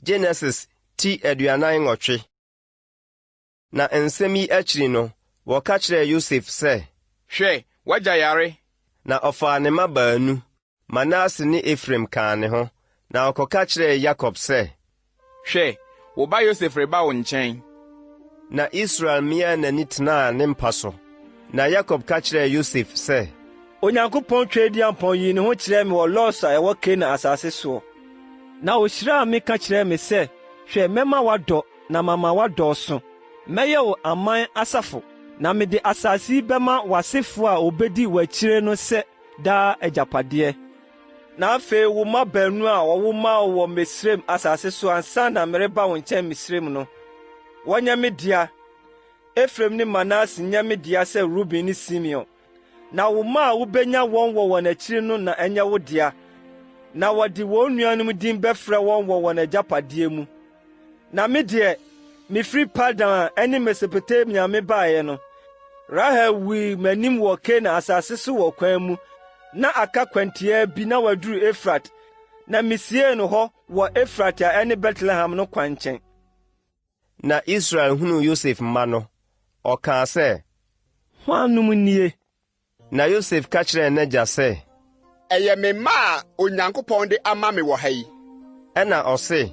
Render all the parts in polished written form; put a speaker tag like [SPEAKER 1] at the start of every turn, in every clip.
[SPEAKER 1] Genesis ti 48. Na nsɛm yi akyiri no, wɔka kyerɛɛ Yosef sɛ.
[SPEAKER 2] Hwɛ, w'agya yare.
[SPEAKER 1] Na ɔfaa ne mma baanu, Manase ne Efraim kaa ne ho, na ɔkɔka kyerɛɛ Yakob sɛ.
[SPEAKER 2] Hwɛ, wo ba Yosef reba wo nkyɛn.
[SPEAKER 1] Na Israel miaa n'ani tenaa ne mpa so. Na Yakob ka kyerɛɛ Yosef sɛ.
[SPEAKER 3] Onyankopɔn Tweaduampɔn yii ne ho kyerɛɛ me wɔ Lus a ɛwɔ Kanaan asase soɔ. Na ɔhyiraa me ka kyerɛɛ me sɛ, 'Hwɛ, mɛma woadɔ na mama woadɔɔso. Mɛyɛ wo aman asafo, na mede asase yi bɛma w'asefoɔ a wɔbɛdi w'akyire no sɛ daa agyapadeɛ. Na afei wo mma baanu a wɔwo maa wo wɔ Misraim asase so ansa na mereba wo nkyɛn Misraim no, wɔnyɛ me dea. Efraim ne Manase nyɛ me dea sɛ Ruben ne Simeon. Na wo mma a wubenya wɔn wɔ wɔn akyiri no na ɛnyɛ wo dea, na wɔde wɔn nuanom din bɛfrɛ wɔn wɔ wɔn agyapadeɛ mu. Na me deɛ, mefiri Padan a ɛne Mesopotamia mebaeɛ no, Rahel wui m'anim wɔ Kanaan asase so wɔ kwan mu, na aka kwantiaa bi na waduru Efrat, na misiee no hɔ wɔ Efrat a ɛne Betlehem no kwan nkyɛn.
[SPEAKER 1] Na Israel hunuu Yosef mma no, ɔkaa sɛ.
[SPEAKER 3] Hwannom nie?
[SPEAKER 1] Na Yosef ka kyerɛɛ n'agya sɛ.
[SPEAKER 4] Ɛyɛ me mma a Onyankopɔn de ama me wɔ ha yi.
[SPEAKER 1] Ɛnna ɔse.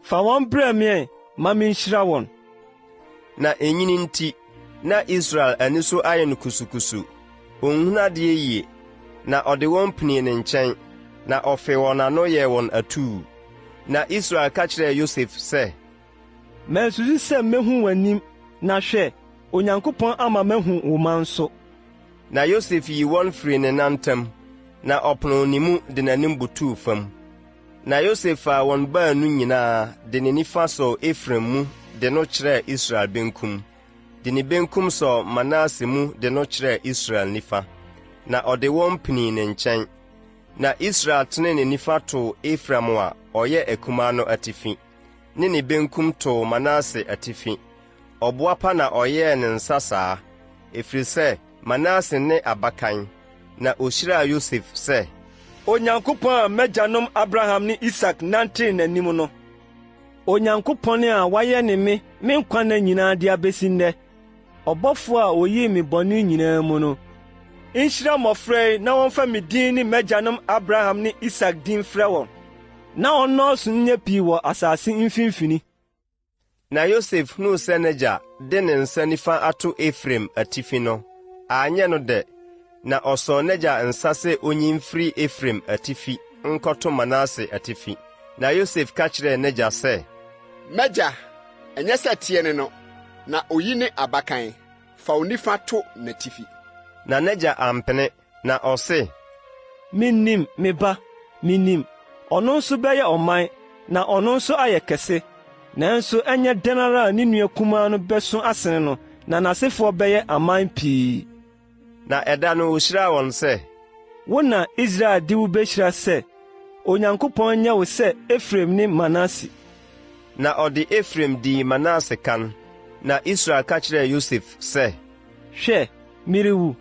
[SPEAKER 3] Fa wɔn brɛ me ɛ ma minhyira wɔn.
[SPEAKER 1] Na enyini nti, na Israel ani so ayɛ no kusukusu, onhunu adeɛ yie. Na ɔde wɔn pinii ne nkyɛn, na ɔfee wɔn ano yɛɛ wɔn atuu. Na Israel ka kyerɛɛ Yosef sɛ.
[SPEAKER 3] Mansusu sɛ mehu w'anim, na hwɛ, Onyankopɔn ama mahu wo mma nso.
[SPEAKER 1] Na Yosef yii wɔn firii ne nan ntam, na ɔponoo ne mu de n'anim butuu fam. Na Yosef faa wɔn baanu nyinaa de ne nifa sɔɔ Efraim mu de no kyerɛɛ Israel benkum, de ne benkum sɔɔ Manase mu de no kyerɛɛ Israel nifa, na ɔde wɔn pinii ne nkyɛn. Na Israel tenee ne nifa too Efraim a ɔyɛ akumaa no atifi, ne ne benkum too Manase atifi. Ɔboapa na ɔyɛɛ ne nsa saa, ɛfiri sɛ Manase ne abakan. Na ɔhyiraa Yosef sɛ.
[SPEAKER 3] Onyankopɔn a m'agyanom Abraham ne Isak nantee n'anim no. Onyankopɔn a wayɛne me me nkwa nna nyinaa de abesi nnɛ, ɔbɔfo a oyii me bɔne nyinaa mu no, nhyira mmofra yi na wɔmfa me din ne m'agyanom Abraham ne Isak din mfrɛ wɔn, na wɔnnɔɔso nyɛ pii wɔ asase mfimfini.
[SPEAKER 1] Na Yosef hunuu sɛ n'agya de ne nsa nifa ato Efraim atifi no, anyɛ no dɛ, na ɔsɔɔ n'agya nsa sɛ onyi mfiri Efraim atifi nkɔto Manase atifi. Na Yosef ka kyerɛɛ n'agya sɛ.
[SPEAKER 4] M'agya, ɛnyɛ sɛ teɛ ne no, na oyi ne abakan, fa wo nifa to n'atifi.
[SPEAKER 1] Na n'agya ampene, na ɔse.
[SPEAKER 3] Minim, me ba, minim. Ɔno nso bɛyɛ ɔman, na ɔno nso ayɛ kɛse. Nanso ɛnyɛ dɛn ara a ne nua kumaa no bɛso asen no, na n'asefoɔ bɛyɛ aman pii.
[SPEAKER 1] Na ɛda no ohyiraa wɔn sɛ.
[SPEAKER 3] Wo na Israel de wo behyira sɛ, 'Onyankopɔn nyɛ wo sɛ Efraim ne Manase.
[SPEAKER 1] Na ɔde Efraim dii Manase kan. Na Israel ka kyerɛɛ Yosef sɛ.
[SPEAKER 3] Hwɛ, merewu,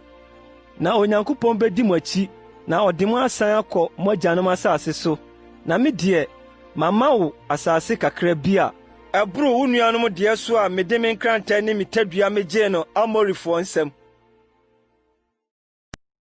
[SPEAKER 3] na Onyankopɔn bedi mo akyi na ɔde mo asan akɔ mo agyanom asase so, na me deɛ, mama wo asase kakra bi a ɛboro wo nuanom deɛ so a mede me nkrantɛ ne me tadua migyee no Amorifoɔ nsam.